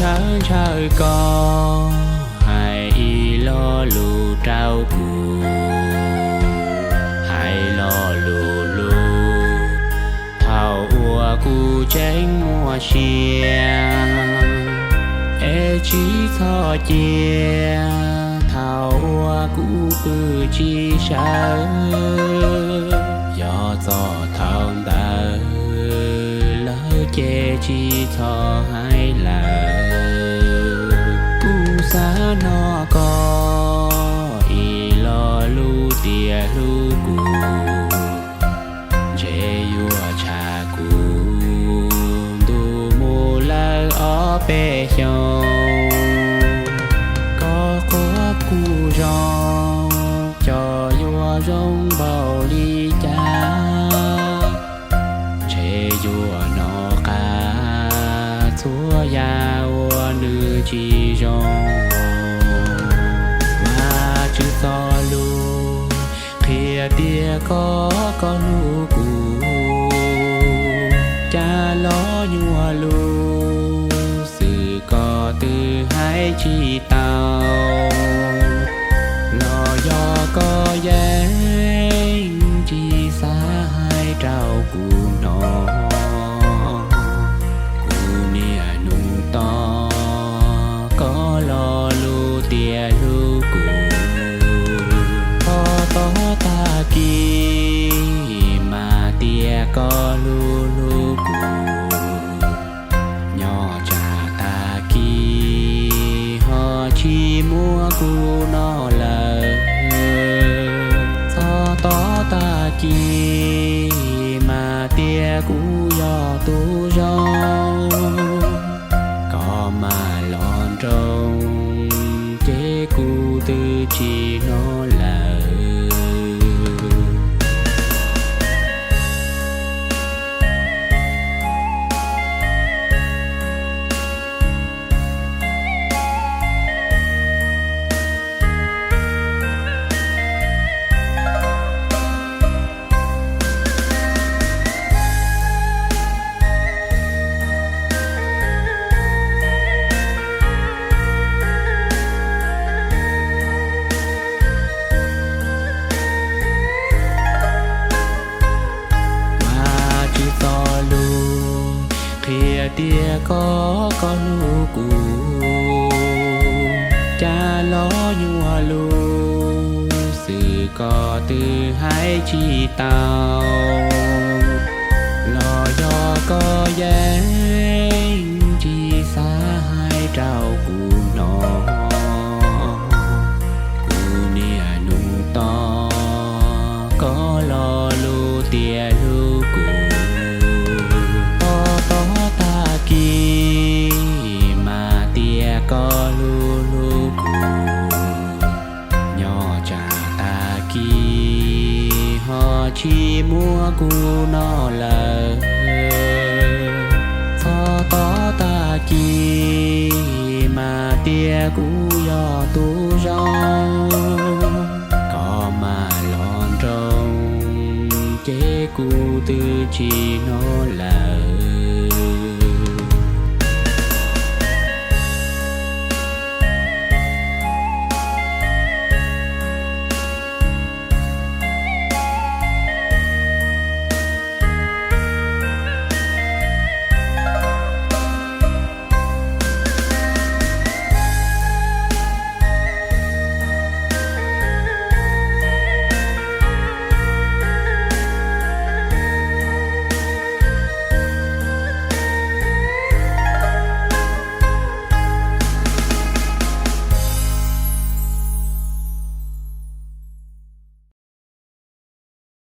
Sawv ntshaw koj hais ib lo lus rau kuv, hais lo lus hlub thaum uas kuv tseem muaj sia, es tsis txhob cia thaum uas kuv pw tsis sawv. Yog txog thaum ntawd lawm ces tsis txhob hais lawm. Kuv xav hnov koj ib lo lus tias hlub kuv, ntshe yuav tshab kuv ntuj mus lawm ob peb xyoos. Koj qhuas kuv zoo, xyov yuav zoo npaum li cas, ntshe yuav hnov qab txhua yam uas nws tsis zoo. Vajtswv txoj lus qhia tias koj, koj hlub kuv, cas los nyuaj lus xwm koj twb hais tsis tau, los yog koj yeej tsis xav hais rau kuv hnov. Kuv niaj hnub tos koj lo lus tias hlub kuv, txog tog tag kis mas tias koj hlub hlub kuv. Nyob tsam tag kis ho tsis muaj kuv no lawm, txog tog tag kis mas tias kuv yog tus zoo. Koj mam los nroos ces kuv twb tsis hnov lawm. Vajtswv txoj lus qhia tias koj, koj hlub kuv, cas los nyuaj lus xwm koj twb hais tsis tau, los yog koj yeej tsis xav hais rau kuv hnov. Kuv niaj hnub tos koj lo lus tias hlub kuv, txog tog tag kis mas tias koj hlub hlub kuv. Nyob tsam tag kis ho tsis muaj kuv no lawm, txog tog tag kis mas tias kuv yog tus zoo. Koj mam los nroos ces kuv twb tsis hnov lawm.